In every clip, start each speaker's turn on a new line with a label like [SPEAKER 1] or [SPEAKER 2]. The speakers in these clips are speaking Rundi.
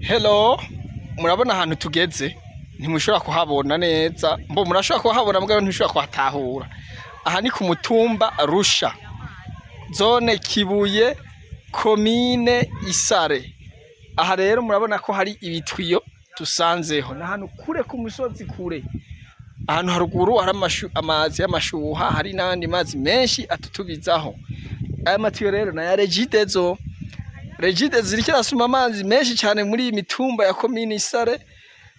[SPEAKER 1] Hello, murabona ahantu tugeze? Ntimushobora kuhabona neza, mbo murashobora kuhabona, mugabo ntimushobora kuhatahura. Aha ni ku mutumba Rusha, zone Kibuye, komine Isare. Aha rero murabona ko hari ibitwiyo dusanzeho. Ni ahantu kure ku musozi, kure ahantu haruguru hari amazi y'amashuha, hari n'ayandi mazi menshi atutubizaho. Aya matiyo rero naya Regideso. Regideso iriko irasuma amazi menshi cane muri iyi mitumba ya komine Isare,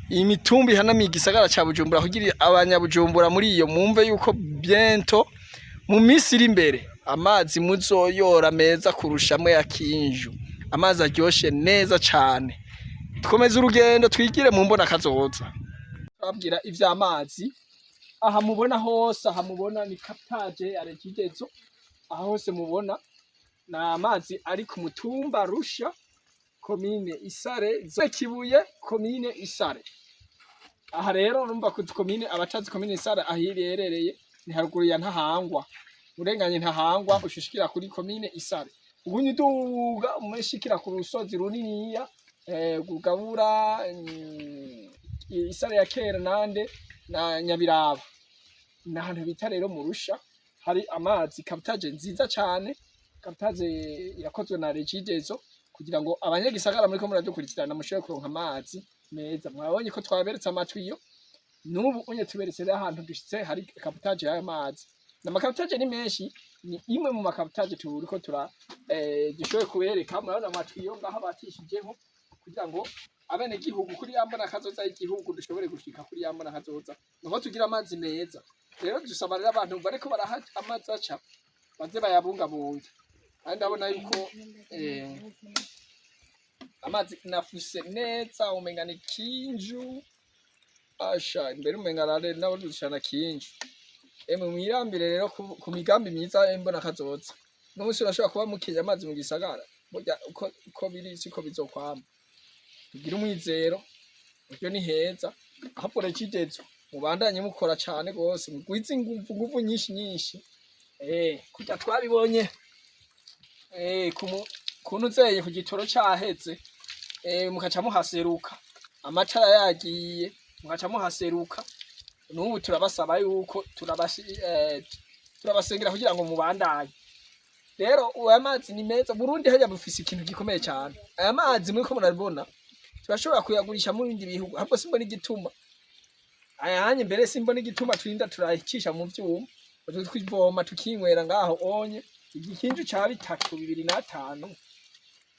[SPEAKER 1] iyi mitumba ihanamiye igisagara ca Bujumbura, kugira abanyabujumbura muri iyo mwumve yuko bientôt, mu minsi iri imbere, amazi muzoyora meza kurusha amwe ya Kinju, amazi aryoshe neza cane. Twomeza urugendo, twigire mu mbona kazoza. Babwira ivy'amazi. Aha mubona hose, aha mubona ni captage ya Regideso. Aha hose mubona ni amazi ari ku mutumba Rusha, komine Isare, zone Kibuye, komine Isare. Aha rero urumva ko komine, abatazi komine Isare aho iherereye, ni haruguru ya Ntahangwa. Urenganye Ntahangwa, ushishikira kuri komine Isare, ubundi uduga umushikira ku rusozi runiniya rugabura Isare ya kera nande na Nyabiraba. Ni ahantu bita rero mu Rusha, hari amazi, captage nziza cane, captage yakozwe na Regideso kugira ngo abanyagisagara muriko muradukurikirana mushobore kuronka amazi meza. Mwabonye ko twaberetse amatwiyo, n'ubu unye tuberetse rero ahantu dushitse hari captage y'ayo mazi. N'ama captage ni menshi, ni imwe mu ma captage turiko tura dushoboye kubereka. Murabona amatwiyo ngaho batishijeho kugira ngo abenegihugu kuri ya mbona kazoza y'igihugu dushobore gushika kuri ya mbona kazoza, nuko tugira amazi meza. Rero dusaba rero abantu bariko baraha amazi aca baze bayabungabunge. Kandi ndabona yuko amazi nafuse neza, umenga ni Kinju. Asha imbere umenga rare nabo dushana Kinju. Emwe, mwirambire rero ku migambi myiza imbona kazoza. N'umunsi urashobora kuba mukenya amazi mu gisagara, burya uko biri siko bizokwama. Tugire umwizero, buryo ni heza. Ahubwo Regideso mubandanye mukora cane gose, mugwize inguvu, nguvu nyinshi nyinshi, kurya twabibonye kuntu uzeye ku gitoro caheze, mukaca muhaseruka amatara yagiye, mukaca muhaseruka. N'ubu turabasaba yuko turabasengera kugira ngo mubandanye. Rero aya mazi ni meza. Burundi hariya bufise ikintu gikomeye cyane. Aya mazi muriko murabibona, turashobora kuyagurisha mu bindi bihugu. Ahubwo simbona igituma ayanye mbere, simbona igituma turinda turayicisha mu vyuma. Twivoma tukinywera ngaho onye igikinju ca bitatu 2005,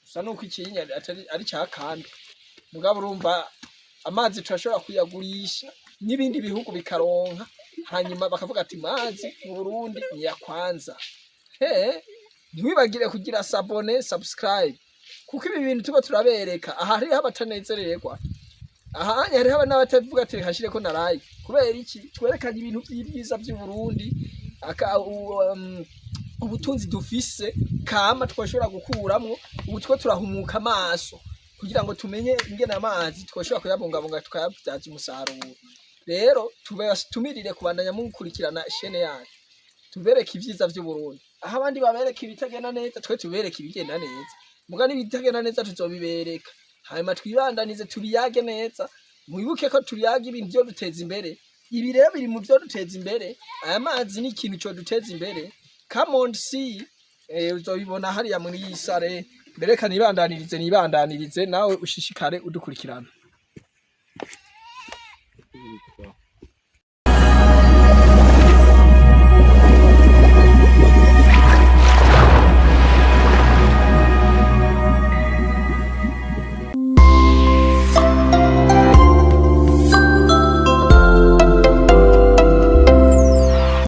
[SPEAKER 1] gusa nuko ikinya atari ari ca kandi. Mugabo urumva amazi turashobora kuyagurisha n'ibindi bihugu bikaronka, hanyuma bakavuga ati mazi mu Burundi ni ya kwanza. He, ntiwibagire kugira s'abonner, subscribe, kuko ibi bintu tuba turabereka. Aha hariho abatanezererwa, aha hariho n'abatavuga ati reka nshireko na like. Kubera iki? Twerekanye ibintu vy'ibyiza vy'u Burundi, ubutunzi dufise kama twashobora gukuramwo. Ubu two turahumuka amaso kugira ngo tumenye ingene amazi twashobora kuyabungabunga, tukayabyaza umusaruro. Rero tubatumirire kubandanya mukurikirana chaîne yacu, tubereke ivyiza vy'u Burundi. Aho abandi babereka ibitagenda neza, twe tubereke ibigenda neza. Muga n'ibitagenda neza tuzobibereka, hanyuma twibandanize, tubiyage neza. Mwibuke ko tuyaga ibintu vyo duteza imbere. Ibi rero biri mu vyo duteza imbere. Aya mazi ni ikintu co duteza imbere. Come on, see, uzobibona hariya muri iyi sare. Mbere reka nibandanirize, nibandanirize, nawe ushishikare udukurikirana.